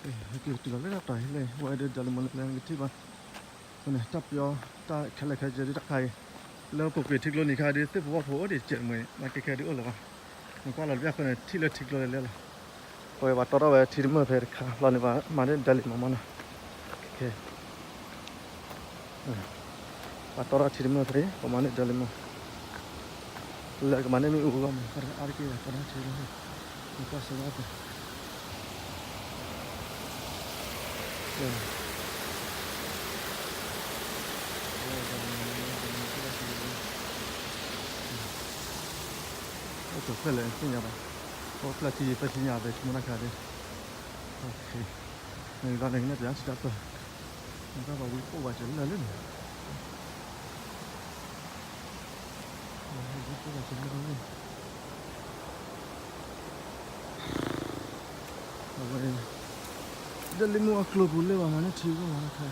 က့ၤတုၤလီၤလၢတၢ်တီၤအံၤလၢ ဝဲဒၣ် ဒၢလံမီၤ လၢနကထံၣ်ဘၣ် အဃိန့ၣ် တၢ်ပျီ တၢ်ခဲလၢာ်ခဲဆ့ဒ်တၢ်ခါအံၤ လၢပူၤကွံာ်ထံကျိနံၤခါဒ် သ့ၣ်ဖိဝၣ်ဖိအိၣ်ဒံးတစဲးတမှဲၤန့ၣ် မၤကဲခဲဒ်အိၣ်လၢၤဘၣ်. နကွၢ်လီၤတဘျီအဃိန့ၣ် ထံၣ်လၢထံကျိလဲၤလဲၤလီၤ. ပဝဲပှၤတီထီၣ်ဝဲထံတမုၢ်ဖဲတခါလီၤန့ၣ် ဘၣ်မၤန့ၢ်ဒၢလံမီၤမီၢ်နီၤ. ပှၤတီထီၣ်ထံတမုၢ်ဖဲ ပမၤန့ၢ်ဒၢလံမီၤ လၢကမၤန့ၢ်မ့ၣ်အူအဂီၢ်မး အါတက့ၢ်ပှၤတီထီၣ်ထံလီၤ. နကွၢ်စၢၤဝဲပှၤ အိၣ်ကၠီၣ်ဖျၢၣ်လၢသ့ၣ်ညါဘၣ်, အိၣ်ဖျၢၣ်ထံယံၤဖျၢၣ်ထံညါဘၣ်ဆိကမိၣ်တၢ်ခါဒ်, နကဒီးန့ၣ် ကနဲၣ်ပၠးထံတၢ်ပၢၢ်, နကွၢ်ပှၤဝံဖိဘၣ်စၢၤလၢာ်လၢန့ၣ်, ဝံဖိဘၣ်စၢၤလၢာ်လၢန့ၣ်, အဝဲ ဒၢလံမီၤအကျိၤပူၤလၢပှၤမၤန့ၢ်ထံအဂီၢ်မးတခါ,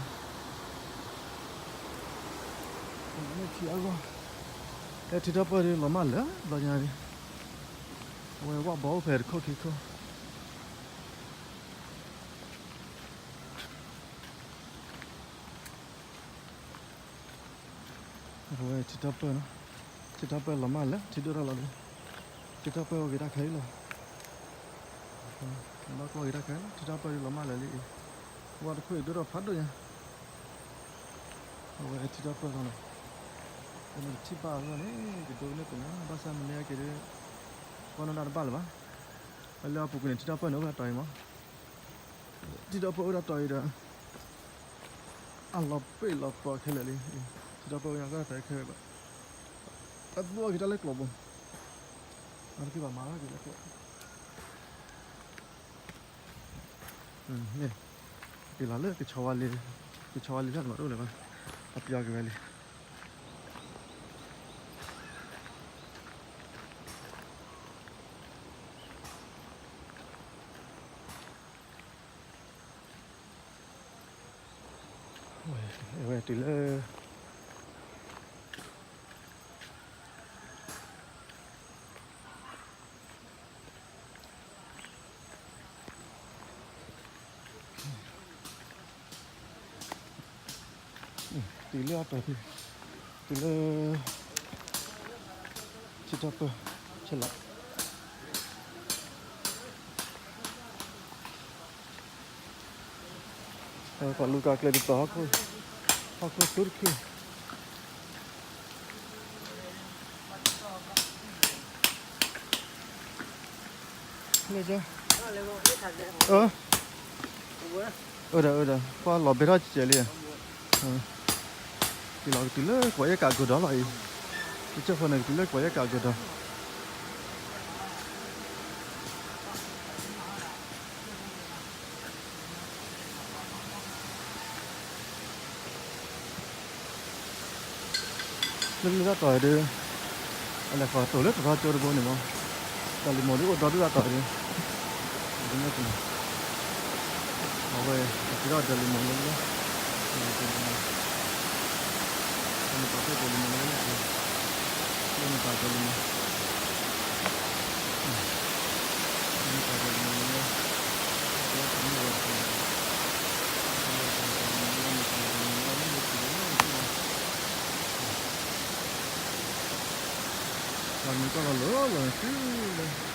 ပှၤမၤန့ၢ်ထံအဂီၢ်, ဟဲထံတၢ်ပၢၢ်ဒ်လီၤမၢ်လၢာ်ဘျီညါဒ်, အဝဲဝၣ်ဘီအိၣ်ဖဲတခိၣ်ခံခိၣ် အဝဲထံတၢ်ပၢၢ်နီၤ, ထံတၢ်ပၢၢ်လီၤမၢ်လၢာ် ထံဒိၣ်ထီၣ်လီၤဒီး, ထံတၢ်ပၢၢ်အိၣ်က့ၤတၢ်ခဲအံၤလီၤ, ဘၣ်ကွၢ်က့ၤတၢ်ခဲအံၤလီၤ, ထံတၢ်ပၢၢ်ဒ်လီၤမၢ်လၢာ်လံအံၤ, ဝၣ်တခိၣ်အံၤဒိၣ်ထီၣ်ဖးဒိၣ်ညါ, အဝဲထံတၢ်ပၢၢ်လီၤနီၤ, ပမ့ၢ်တထံၣ်ဘၣ်အဂီၢ်န့ၣ် ကဒိကနၢ်ပှၤညါ ဘၣ်ဆၣ်မ့ၢ်န့ၢ်က့ၤဒီး, ကွၢ်နီၣ်တၢ်တဘၣ်လၢၤဘၣ်, လၢအပူၤကွံာ်န့ၣ် ထံတၢ်ပၢၢ်န့ၣ်အိၣ်ဝဲဒၣ်တီၤအံၤမး ထံတၢ်ပၢၢ်အိၣ်ဒၣ်တီၤအံၤဒီး, အလီၤပ့ၢ်လီၤပှီၤခဲလၢာ်လံ, ထံတၢ်ပၢၢ်အိၣ်ညါကတၢၢ်ခဲလၢာ်ဘၣ်, အသူအီၤက့ၤတၢ်လၢကျိာ်ပူၤ, အါတက့ၢ်ဘၣ်မၤထီၣ်က့ၤလၢကျိာ်, က့ၤလီၤလၢကဆီဝါလ့, ကဆီဝါလ့တၢ်န့ၣ်ဘၣ်တအိၣ်လၢၤဘၣ်, အပျီက့ၤဝဲလံ ဝဲတုၤလၢ တုၤလၢအတီၤဖဲ, တုၤလၢ ထံတၢ်ပၢၢ် ဆဲးလီၤ ပှၤလူၤကၤကျဲဒ်သိး ဟီၣ်ခိၣ်ဆူတခု, အၢ, အၢဒၣ်အၢဒၣ် ပှၤလီၤဘဲထီၣ်ကဲးလံ, က့ၤလီၤကတုၤလၢကဝီၤယဲၢ်ကးကဒီးလီၤအံၤ, ကစၢၢ်ဖိန့ၣ်ကတုၤလၢကဝီၤယဲၢ်ကးကဒီး လၢလၢတၢ်တီၤအံၤဒီး, အလဲၤဃီၤတိၤလၢတရီကၠိတဘိန့ၣ်မး, တၢ်လံၤမီၤဒ်အိၣ်ဒီဒူၣ်တၢ်တီၤအံၤဒီး, အဝဲ က့ၤထီၣ်ဒၢလံၤမီၤလၢလၢ, ဒၢလံၤမီၤ, လၢနပာ်ဖှိၣ်ဒၢလံၤမီၤလၢလၢ, လၢနပာ်ဒၢလံၤမီၤ, လၢနပာ်ဒၢလံၤမီၤလၢလၢ, လၢနပာ်ဒၢလံၤမီၤလၢလၢ, ပှၤမ့ၢ်ကွၢ်လီၤလီၤလီၤန့ၣ် စုလၢ